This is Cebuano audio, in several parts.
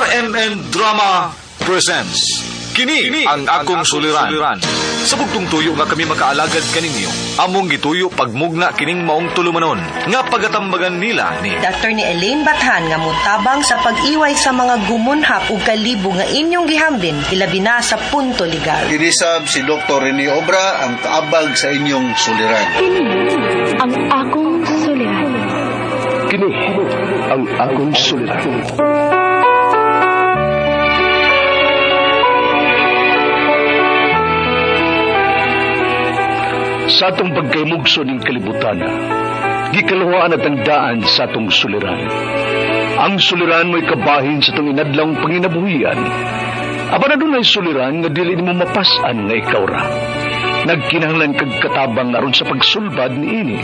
RMN Drama presents Kini ang akong suliran. Sa bugtong tuyo nga kami makaalagad kaninyo, among gituyo pagmugna kining maong tulumanon nga pagatambagan nila ni Dr. ni Elaine Bathan nga mutabang sa pag-iway sa mga gumunhap ug kalibo nga inyong gihambin ilabi na sa punto legal. Kinisab si Dr. Rene Obra ang kaabag sa inyong suliran. Kini ang akong suliran. Kini ang akong suliran. Sa atong pagkaymugso ning kalibutan, gikaluhaan at ang daan sa atong suliran. Ang suliran mo'y kabahin sa atong inadlawng panginabuhian. Apan adunay suliran nga dili nimo mapas-an nga ikaw ra. Nagkinahanglan kag katabang aron sa pagsulbad niini.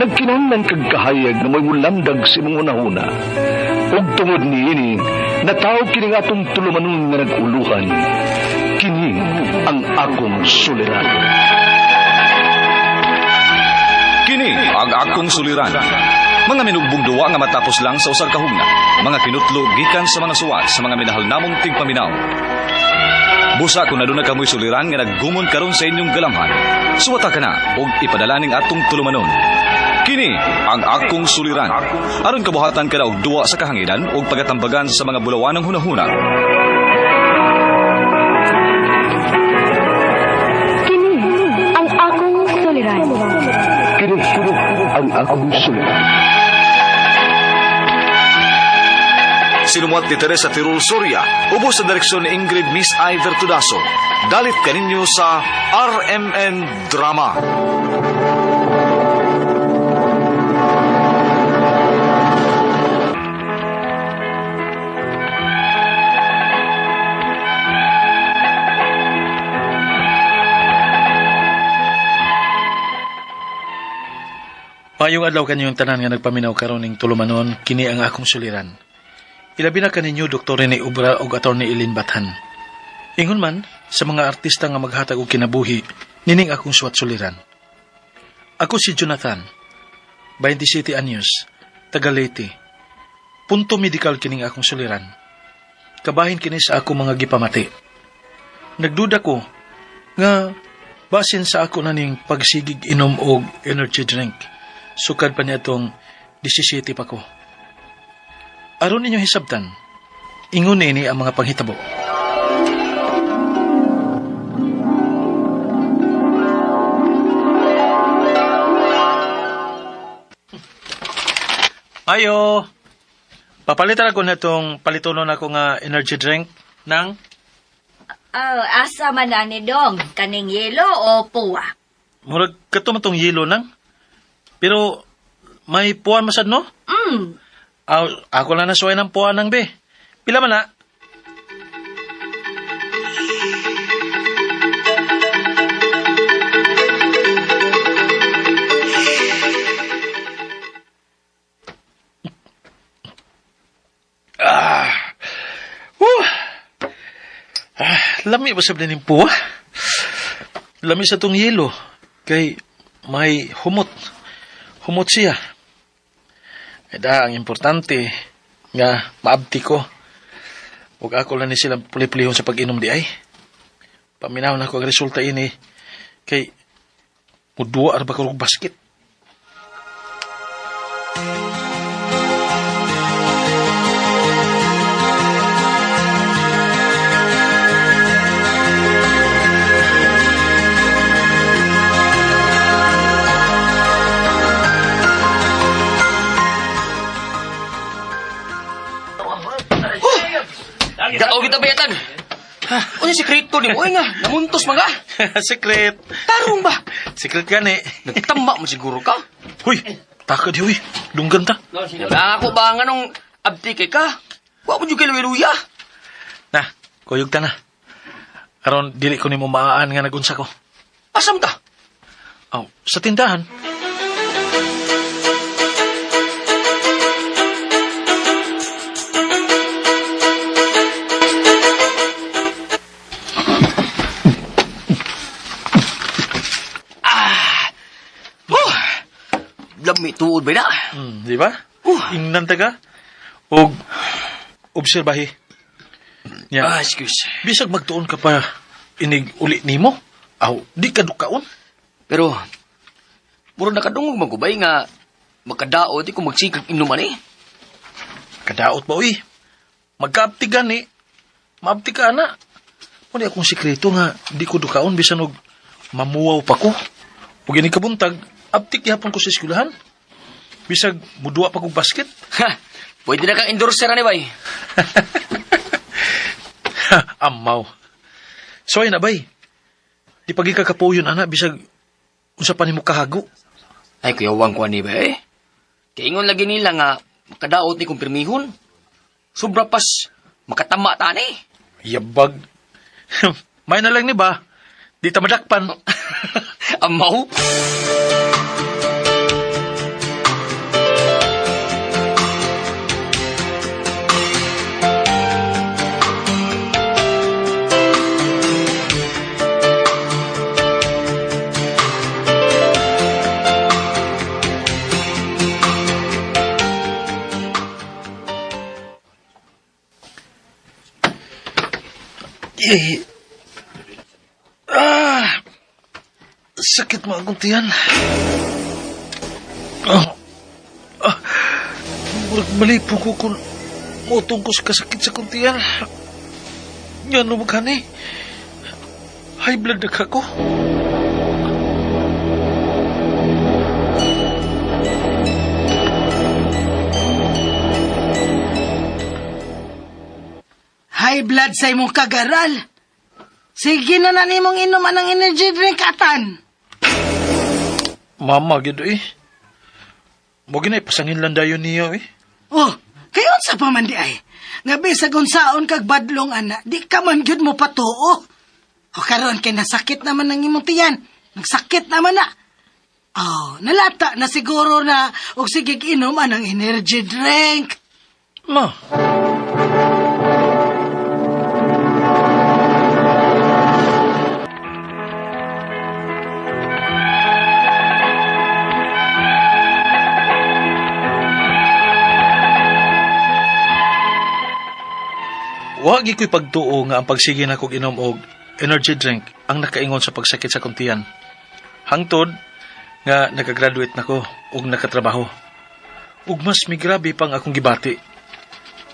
Nagkinahanglan kag kahayag nga mo'y mulamdag sa imong hunahuna. Ug tungod niini, nataw kini nga atong tulumanon nga nag-uluhan. Kini ang akong suliran. Kini ang akong suliran. Mga minugbong duwa nga matapos lang sa usag kahugna. Mga kinutlo gikan sa mga suwat sa mga minahal namong tigpaminaw. Busa kung aduna kamoy suliran nga naggumon karon sa inyong galamhan. Suwata ka na ug ipadala ning atong tulumanon. Kini ang akong suliran. Aron kabuhatan ka na og duwa sa kahanginan ug pagatambagan sa mga bulawanong hunahuna. Kini ang akong suliran. Kini ang akong suliran. Sinumuat ni Teresa Tirul Soria, ubos sa direksyon ni Ingrid Miss I. Vertudaso. Dalit kaninyo sa RMN Drama. Mayong adlaw kaninyong tanan nga nagpaminaw karon ning tulumanon, kini ang akong suliran. Ilabi na kaninyo Dr. Rene Obra ug Attorney Eileen Bathan. Ingon man sa mga artista nga maghatag og kinabuhi, nining akong suwat suliran. Ako si Jonathan, 27 anyos, taga Leyte. Punto medical kining akong suliran. Kabahin kini sa ako mga gipamati. Nagduda ko nga basin sa ako na ning pagsigig inom og energy drink. Sukad pa niya itong 17 pa ko. Aron ninyo hisabtan, ingon ini ang mga panghitabo. Ayo, papalitan ako na itong palitunon ako nga energy drink ng Oh, asa man ani dong? Kaning yelo o puwa? Murag kato man tong yelo nang. Pero may puwan masad no? Aw, ako lang nasuway ng puwan nang be. Pila man na? Ah. Whew. Ah, lami ba sa ning puwa? Lami sa tong yelo. Kay may humot. Humot siya. E da, ang importante nga maabti ko. Huwag ako lang ni silang puli-pulihon sa pag-inom di ay. Paminaw na ko ang resulta ini. Kay muduwa arba ko og basket. Gataw kita bayatan. Unsa sekreto nimo oy nga? Namuntos man ka. Secret. Tarong ba? Secret gani. Nagtamba mo siguro ka. Huy, takad huy. Dunggan ta. Wala ako ba nga nung abti kay ka? Wa mo jud kay luya. Na, kuyog ta na. Aron dili ko nimo maaan nga nagunsa ko. Asam ta? Aw, sa tindahan. Oh. Lami tuod ba na? Di ba? Ingnan ta ka. Og obserbahi. Ya. Ah, excuse. Bisag magtuon ka pa inig uli nimo. Aw, di ka dukaon. Pero, muro nakadungog magubay nga makadaot di ko magsikag inuman eh. Kadaot ba uy? Magkaapti gani. Maapti ka ana. Muna akong sikreto nga di ko dukaon bisan og mamuwaw pa ko. Ug inig kabuntag, aptik gihapon ko sa eskwelahan. Bisag muduwa pa kog basket. Ha, pwede na kang endorser ani bay. Amaw. So ay na bay. Di pagi ka kapuyon ana bisag unsa pa nimo kahago. Ay, kuyawang ko ani bay eh. Kaingon lagi nila nga makadaot ni kong pirmihon. Sobra pas makatama ta ani. Yabag. May na lang ni ba? Di ta madakpan. Amaw. Eh. Ah! Sakit mo akong tiyan. Oh. Ah. Murag malipo ko kung mutong ko sa kasakit sa kong tiyan. Yan mo gani. High blood na ka ko. High blood sa imong kagaral. Sige na na nimong inuman ang energy drink atan. Mama, gid eh. Mo ginay pasangin lang dayon niya eh. Oh, kay unsa pa man di ay? Nga bisag unsaon kag badlong ana, di ka man gyud mo patuo. O karon kay nasakit naman ang imong tiyan. Nagsakit naman na. Oh, nalata na siguro na og sige inom anang energy drink. Ma. Wagi ko'y pagtuo nga ang pagsige na kog inom og energy drink ang nakaingon sa pagsakit sa kuntian. Hangtod nga nakagraduate na ko og nakatrabaho. Ug mas migrabe pang akong gibati.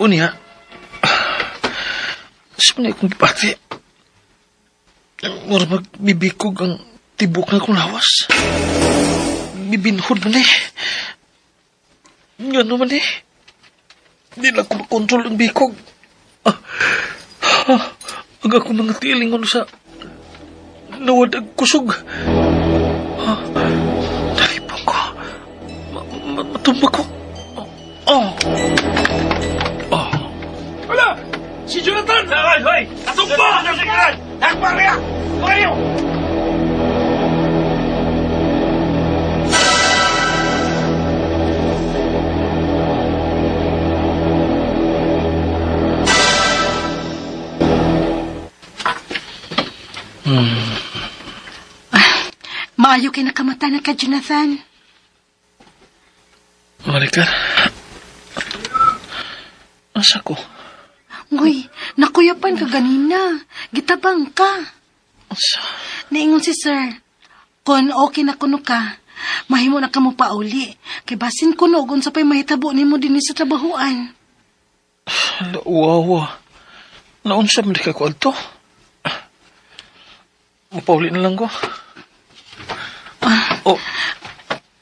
Unya, sa man akong gibati. Mura magbibikog ang tibok na akong lawas. Bibinhod man eh. Ngano man eh. Di lang ko makontrol ang bikog. Ang ako mga tilingon sa nawad ang kusog. Nalipong ko. Matumba ko. Oh. Oh. Wala! Si Jonathan! Hoy! Hoy! Natumba! Nakpa niya! Kayo! Maayo kay nakamata na ka, Jonathan. Maricar. Asa ko? Uy, nakuyapan ka ganina. Gitabang ka. Asa? Naingon si sir. Kung okay na kuno ka, mahimo na ka mo pauli. Kay basin kuno og unsa pa'y mahitabo nimo dinhi sa trabahuan. Hala, wawa. Naunsa man di ka ko adto? Mapauli na lang ko. Oh,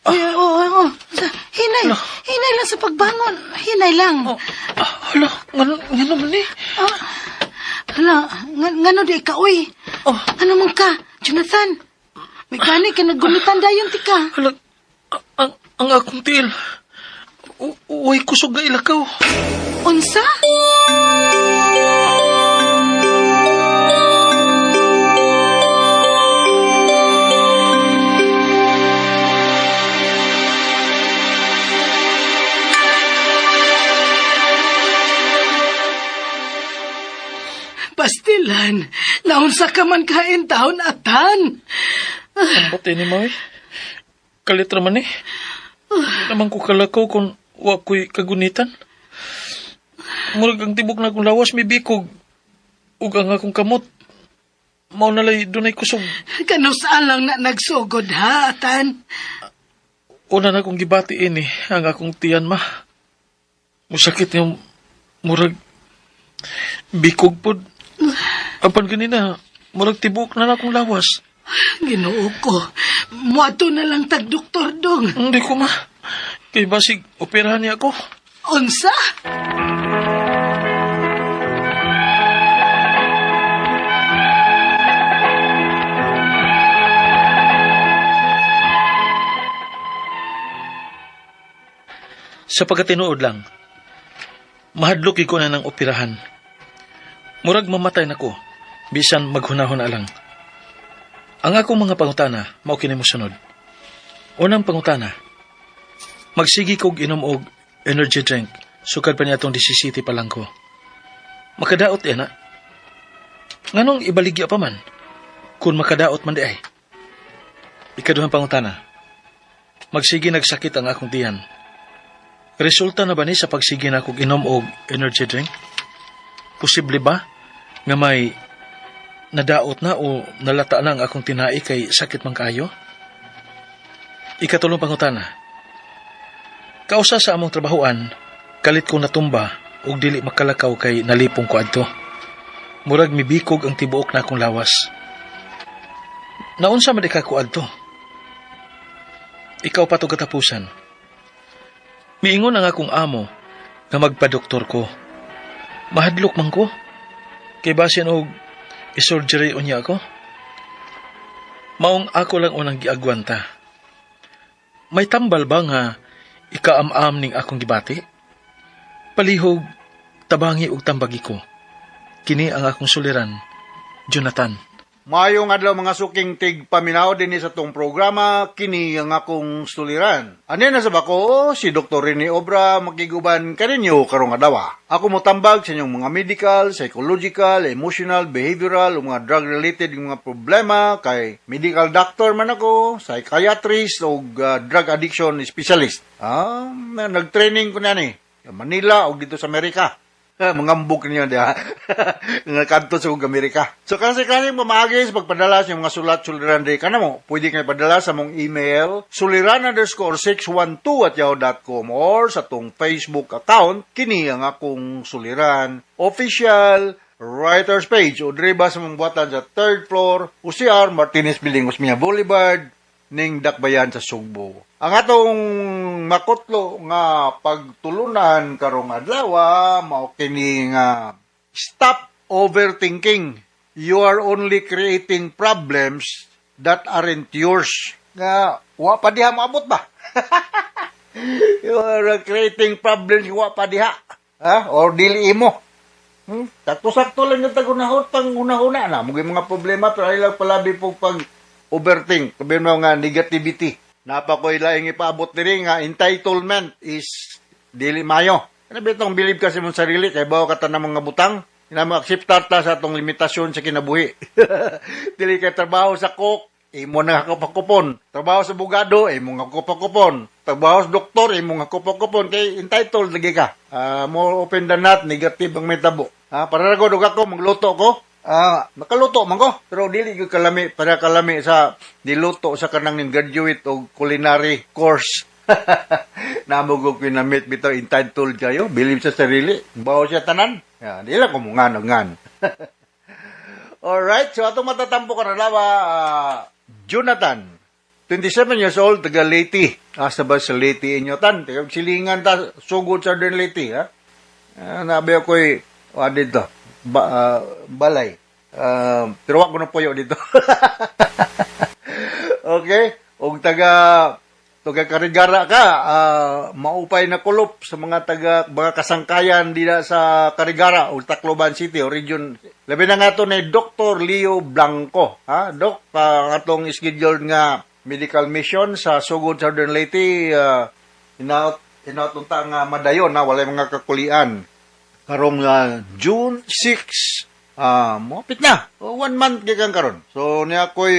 Uy, oh, oh. Hinay, hinay lang sa pagbangon. Hinay lang. oh. Hala, ngano man eh? Ah, hala, ngano di ka, uy. Oh. Ano man ka, Jonathan? May gani ka naggumitan dayon ti ka. Hala, ang akong tiil. Uy, kusog na ilakaw. Unsa? Pastilan, naunsa ka man kain taon atan. Ang bate ni Maui. Kalit raman eh. Di naman ko kalakaw kung wa ko'y kagunitan. Murag ang tibok na akong lawas may bikog. Ug ang akong kamot, mao nalay dunay kusog. Kanus-a lang na nagsugod ha, Tan? Una na akong gibati ini ang akong tiyan, ma. Musakit yung murag bikog pod. Apan ganina, murag tibok na na akong lawas. Ginoo ko. Muadto na lang tag doktor dong. Hindi ko, ma. Kay basig, operahan niya ako. Unsa? Sa pagkatinuod lang, mahadlok ko na ng operahan. Murag mamatay na ko, bisan maghunahon alang. Ang akong mga pangutana, mao kini mosunod. Unang pangutana, magsigi kog inom og energy drink, sukad pa niya atong 17 pa lang ko. Makadaot na. Nganong ibaligya pa man, kung makadaot man di ay. Ikaduhang pangutana, magsigi nagsakit ang akong tiyan. Resulta na ba ni sa pagsige na kog inom og energy drink? Posible ba nga may nadaot na o nalata na ang akong tinai kay sakit man kaayo? Ikatulong pangutana. Kausa sa among trabahoan, kalit ko natumba ug dili makalakaw kay nalipong ko adto. Murag mibikog ang tibuok na akong lawas. Naunsa man ka ko adto? Ikaw pa to katapusan. Miingon ang akong amo nga magpadoktor ko. Mahadlok man ko. Kay basin og i-surgery unya ako. Maong ako lang unang giagwanta. May tambal ba nga ikaam-am ning akong gibati? Palihog, tabangi og tambagi ko. Kini ang akong suliran, Jonathan. Maayong adlaw mga suking tig paminaw dinhi sa tong programa kini ang akong suliran. Ani na sa bako si Dr. Rene Obra makiguban kaninyo karong adlaw. Ako motambag sa inyong mga medical, psychological, emotional, behavioral ug mga drug related mga problema kay medical doctor man ako, psychiatrist ug drug addiction specialist. Nag-training ko niyan sa Manila ug dito sa Amerika. Mangambok niyo diha. Nga kanto sa ug Amerika. So kasi pamaagi sa pagpadala sa inyong mga sulat suliran di kanamo. Pwede kayo padala sa mong email suliran_612@yahoo.com or sa tong Facebook account kini ang akong suliran official writers page o diri ba sa mong buhatan sa third floor UCR Martinez Building, Osmeña Boulevard ning Dakbayan sa Sugbo. Ang atong makutlo nga pagtulunan karong adlaw mao kini nga stop overthinking. You are only creating problems that aren't yours. Nga wa pa diha moabot ba? You are creating problems wa pa diha. Ha? Or dili imo. Sakto-sakto lang yung tagunahot pang hunahuna na. Mugay mga problema pero ay lang palabi po pag overthink. Sabi mo nga negativity. Napa ko'y laing ipaabot diri nga entitlement is dili mayo. Ano ba itong believe kasi mong sarili kay bawo ka tanang mga butang? Ina mo akseptar ta sa atong limitasyon sa kinabuhi. Dili kay trabaho sa cook, imo na kupakupon. Trabaho sa bugado, imo nga kupakupon. Trabaho sa doktor, imo nga kupakupon. Kay entitled lagi ka. More open than not, negative ang metabo. Para ra gud ako magluto ko. Makaluto man ko, pero dili gyud kalami para kalami sa niluto sa kanang ning graduate og culinary course. Namo ko pinamit bitaw entitled kayo, believe sa sarili, bawo siya tanan. Ya, di lang kumungan ngan. Alright, so atong matatampo ka na lawa, Jonathan, 27 years old, taga Leyte. Asa ba sa Leyte inyo tan? Taga silingan ta, sugod sa Southern Leyte, ha? Nabi ako'y, dito, balay. Pero wag ko na puyo dito. Okay? Og taga Carigara ka, maupay na kulop sa mga taga mga kasangkayan dila sa Carigara o Tacloban City o region. Labi na nga to ni Dr. Leo Blanco, ha? Doc, atong scheduled nga medical mission sa Sugod Southern Leyte, inaot unta nga madayon na walay mga kakulian. Karong June 6, moapit na. O, 1 month gikan karon. So niya ako'y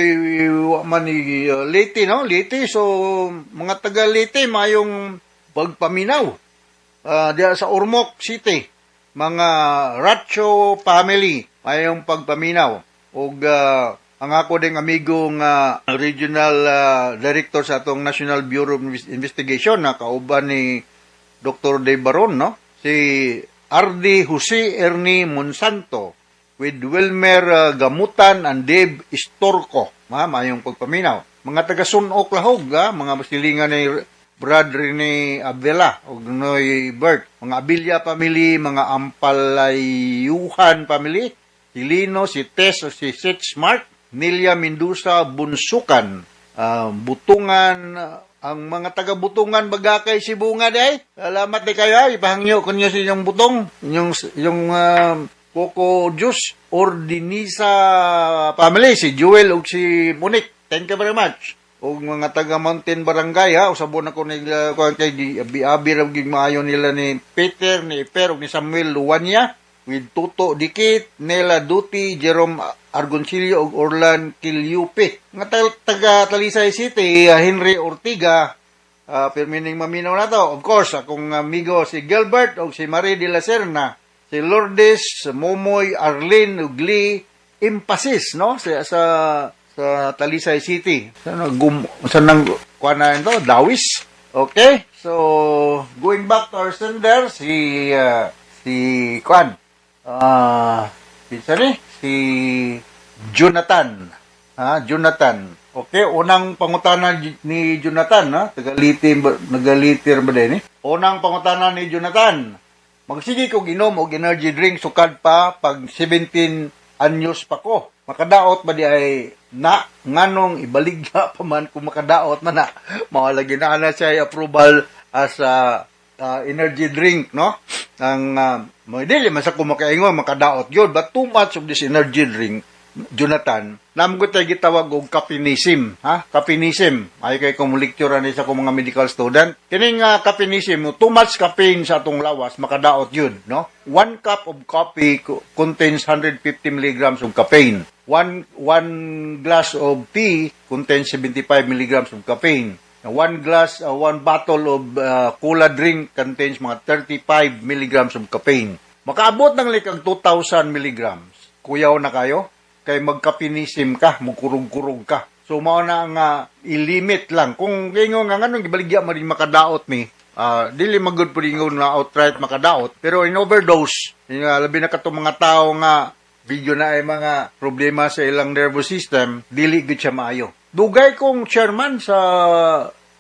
wa man ni Leyte, no? Leyte. So mga taga Leyte mayong pagpaminaw. Diya sa Ormoc City, mga Racho family. Mayong pagpaminaw. Ug ang ako ding amigo nga regional director sa atong National Bureau of Investigation na kauban ni Dr. Dave Baron, no? Si Ardi Jose Ernie Monsanto with Wilmer Gamutan and Dave Istorco. Ma, mayong pagpaminaw. Mga taga Sunok Lahog, ha? Mga silingan ni Brad Rene Abdela ug Noy Bert. Mga Abilia family, mga Ampalayuhan family, si Lino, si Tess o si Seth Smart, Nelia Mendoza Bunsukan, Butungan, ang mga taga Butungan Bagakay Sibunga day. Salamat di kayo ay ipahangyo kunyo sa inyong butong, inyong yung Coco Juice, Ordinisa family, si Jewel ug si Monique. Thank you very much. Og mga taga Mountain Barangay ha, usabon ako nila kuan kay biabi ra gyud maayo nila ni Peter, ni Efer ug ni Samuel Luwania with Tuto Dikit, Nela Duty, Jerome Argoncillo ug Orlan Kilyupe. Mga taga Talisay City, Henry Ortiga, pirmining maminaw na to. Of course, akong amigo si Gilbert ug si Marie de la Serna, si Lourdes, Momoy, Arlene ug Lee Impasis, no? Sa Talisay City. Sa nagum sa nang kuan na ito, Dawis. Okay? So, going back to our sender, si kuan. Ah, uh, ni? Si Jonathan. Ha, Jonathan. Okay, unang pangutana ni Jonathan, ha? Tagalitir ba, nagalitir ba din eh? Unang pangutana ni Jonathan. Magsige kog inom og energy drink sukad pa pag 17 anyos pa ko. Makadaot ba di ay na nganong ibaligya pa man kung makadaot man na? Mao lagi na na siya approval as a energy drink, no? Ang mo dili man sa ko makaingon makadaot yun, but too much of this energy drink, Jonathan, namgot tayo gitawag og caffeinism, ha? Caffeinism. Ay kay kung lecture ani sa akong mga medical student. Kining caffeinism, too much caffeine sa atong lawas, makadaot yun, no? 1 cup of coffee contains 150 milligrams of caffeine. One glass of tea contains 75 milligrams of caffeine. One bottle of cola drink contains mga 35 milligrams of caffeine. Makaabot ng likag 2,000 milligrams. Kuyaw na kayo kay magka-caffeinism ka, mukurog-kurog ka. So mao na nga i-limit lang. Kung ingon nga nganong gibaligya man rin makadaot ni, dili magud pud ingon na outright makadaot, pero in overdose, nga labi na katong mga tao nga video na ay mga problema sa ilang nervous system, dili gud siya maayo. Dugay kong chairman sa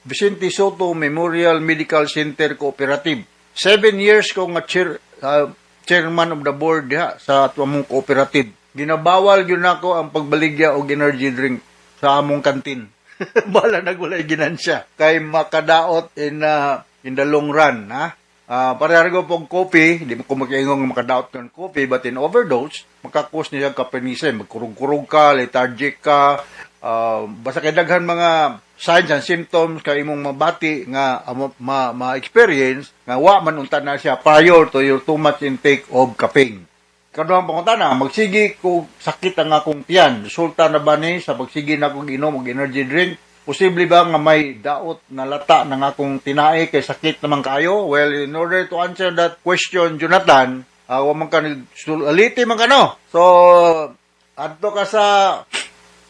Vicente Soto Memorial Medical Center Cooperative. 7 years ko nga chairman of the board diha sa among cooperative. Ginabawal gyud nako ang pagbaligya og energy drink sa among kantin. Bala nagwalay ginansya kay makadaot in the long run, ha. Pareha ko pong coffee, di mo ko makaingon nga makadaot ng coffee, but in overdose, maka-cause niya caffeinism. Magkurog-kurog ka, lethargic ka, basta kay daghan mga signs and symptoms kay imong mabati nga ma-experience nga wa man unta na siya prior to your too much intake of caffeine. Kaduhang pangutana, magsige ko sakit ang akong tiyan. Resulta na ba ni sa pagsige na akong inom og energy drink? Posible ba nga may daot na lata ng akong tinae kay sakit naman kayo? Well, in order to answer that question, Jonathan, wa man ka aliti man ka, no? So, adto ka sa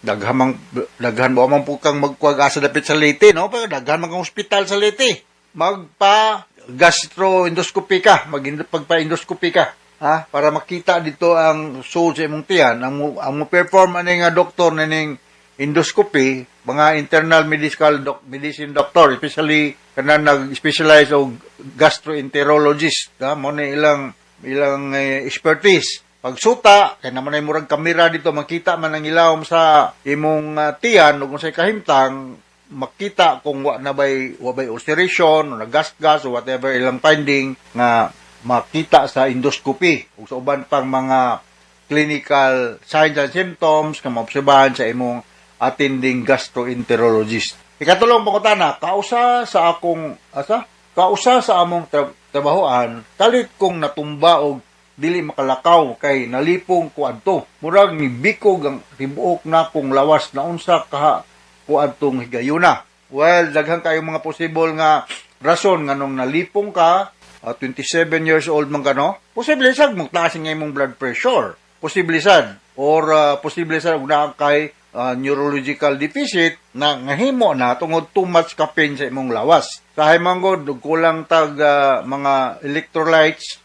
daghan mang daghan ba man po kang magkuwag asa dapit sa Leyte, no? Pero daghan man kang ospital sa Leyte. Magpa gastroendoscopy ka, mag pagpa-endoscopy ka, ha? Para makita dito ang sulod sa imong tiyan, ang mo perform ani nga doktor na ning endoscopy, mga internal medical doc, medicine doctor, especially kanang nag-specialize og gastroenterologist, ha? Mo na ilang ilang expertise. Pagsuta, kay naman ay murag kamera dito, makita man ang ilawom sa imong tiyan ug kung sa kahimtang, makita kung wa na bay wa bay ulceration o nagasgas o whatever ilang finding nga makita sa endoscopy ug sa uban pang mga clinical signs and symptoms nga maobserbahan sa imong attending gastroenterologist. Ikatulong pangutana, kausa sa akong asa? Kausa sa among trabahoan, kalit kong natumba og dili makalakaw kay nalipong ko adto. Murag ni bikog ang tibuok na kong lawas na unsa kaha ko adtong higayuna. Well, daghan kayo mga possible nga rason nganong nalipong ka, 27 years old man ka, no? Posible sag magtaas nga imong blood pressure. Posible sad or posible sad ug naa kay neurological deficit na ngahimo na tungod too much caffeine sa imong lawas. Sa man gud ug kulang tag mga electrolytes,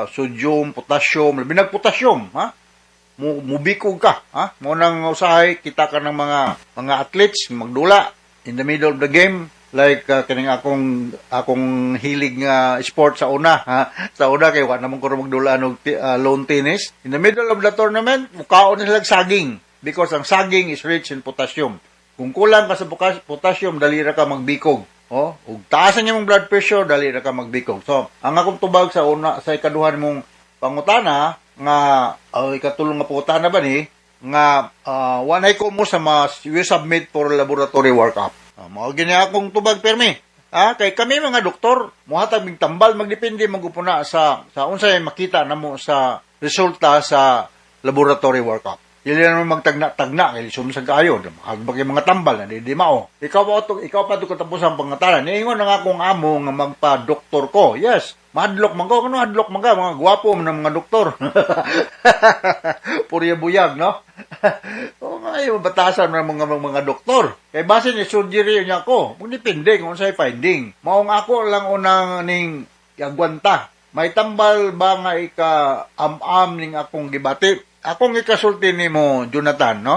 sodium, potassium, labi nag potassium, ha? Mubikog ka, ha? Mo nang usahay kita ka ng mga athletes magdula in the middle of the game, like kining akong hilig nga sport sa una, ha? Sa una kay wa naman ko magdula og lawn tennis. In the middle of the tournament, mukaon na sila saging because ang saging is rich in potassium. Kung kulang ka sa potassium, dali ra ka magbikog. Oh, ug taas ang imong blood pressure, dali ra ka magbikog. So, ang akong tubag sa una, sa ikaduha mong pangutana nga ikatulong nga pangutana ba ni nga wanay ko mo sa mas you submit for laboratory workup. Mao gini akong tubag permi. Ah, kay kami mga doktor, mohatag mig tambal, magdepende magupuna sa unsay makita namo sa resulta sa laboratory workup. Dili naman magtagna-tagna kay sumsag kaayo, hagbag yung mga tambal na di mao. Ikaw pa to katapos ang pangutana. Niingon na nga akong amo nga magpa-doktor ko. Yes, mahadlok man ko. Ano hadlok man ka? Mga gwapo man ang mga doktor. Purya buyag, no? O nga, yung batasan ng mga doktor. Kay base ni surgery niya ko, magdepende kung unsay finding. Maong ako lang unang ning agwanta. May tambal ba nga ika am-am ning akong gibati? Akong ikasulti nimo, Jonathan, no?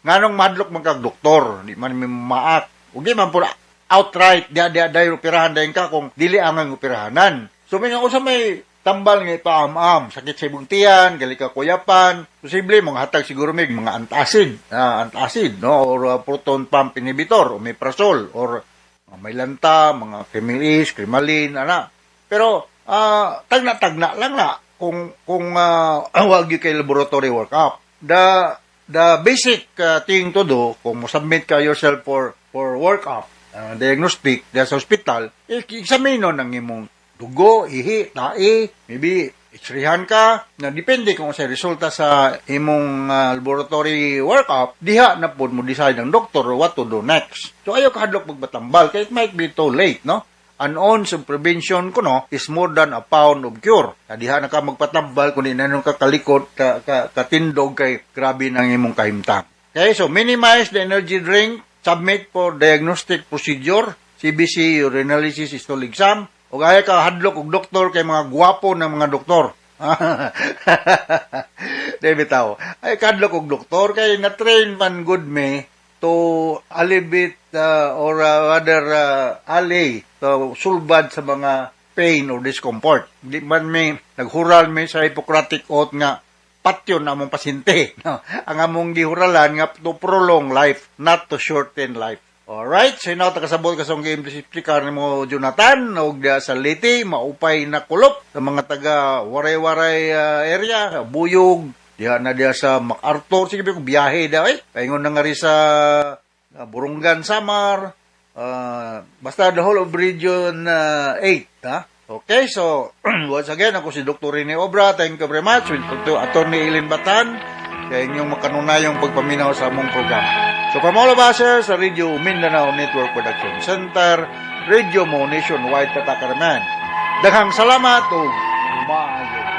Nganong madlok man kag doktor, di man mi maak. Ug di man pud outright dia dia dayon operahan dayon ka kung dili ang operahanan. So may nga usa may tambal nga ipaam-am, sakit sa imong tiyan, gali ka kuyapan, posible mga hatag siguro mig mga antacid, antacid, no, or proton pump inhibitor, omeprazole, or may lanta, mga Kremil-S, Kremalin, ana. Pero tagna-tagna lang na kung wag gyud kay laboratory workup. The basic thing to do kung mo submit ka yourself for workup, diagnostic sa hospital, examine ang imong dugo, ihi, tae, maybe x-rayhan ka, na depende kung sa resulta sa imong laboratory workup, diha na pod mo decide ang doktor what to do next. So ayaw kahadlok magpatambal, kay it might be too late, no? An ounce of prevention kuno is more than a pound of cure. Na diha na ka magpatambal kung di na nung kakalikot, ka, katindog kay grabe nang imong kahimtang. Okay, so minimize the energy drink, submit for diagnostic procedure, CBC, urinalysis, stool exam, o gaya ka hadlok og doktor kay mga gwapo ng mga doktor. Di bitaw. Ay kadlok og doktor kay na-train man good me to alleviate or rather allay to sulbad sa mga pain or discomfort. Di man may naghural mi sa Hippocratic Oath nga patyon na among pasyente. No? Ang among gihuralan nga to prolong life, not to shorten life. Alright, so inaw ta kasabot ka sa game explicar nimo, Jonathan, og diya sa Leyte, maupay na kulop sa mga taga Waray-Waray area, Buyog, diha na diha sa MacArthur, sige ba kung biyahe daw eh. Paingon na nga rin sa Borongan, Samar, basta the whole of Region 8, ha? Okay, so once again, ako si Dr. Rene Obra. Thank you very much. With Dr. Attorney Eileen Batan sa inyong makanunayong pagpaminaw sa among programa. So from all of us here sa Radio Mindanao Network Production Center, Radio Mo Nationwide Tatakaraman. Daghang salamat ug maayo.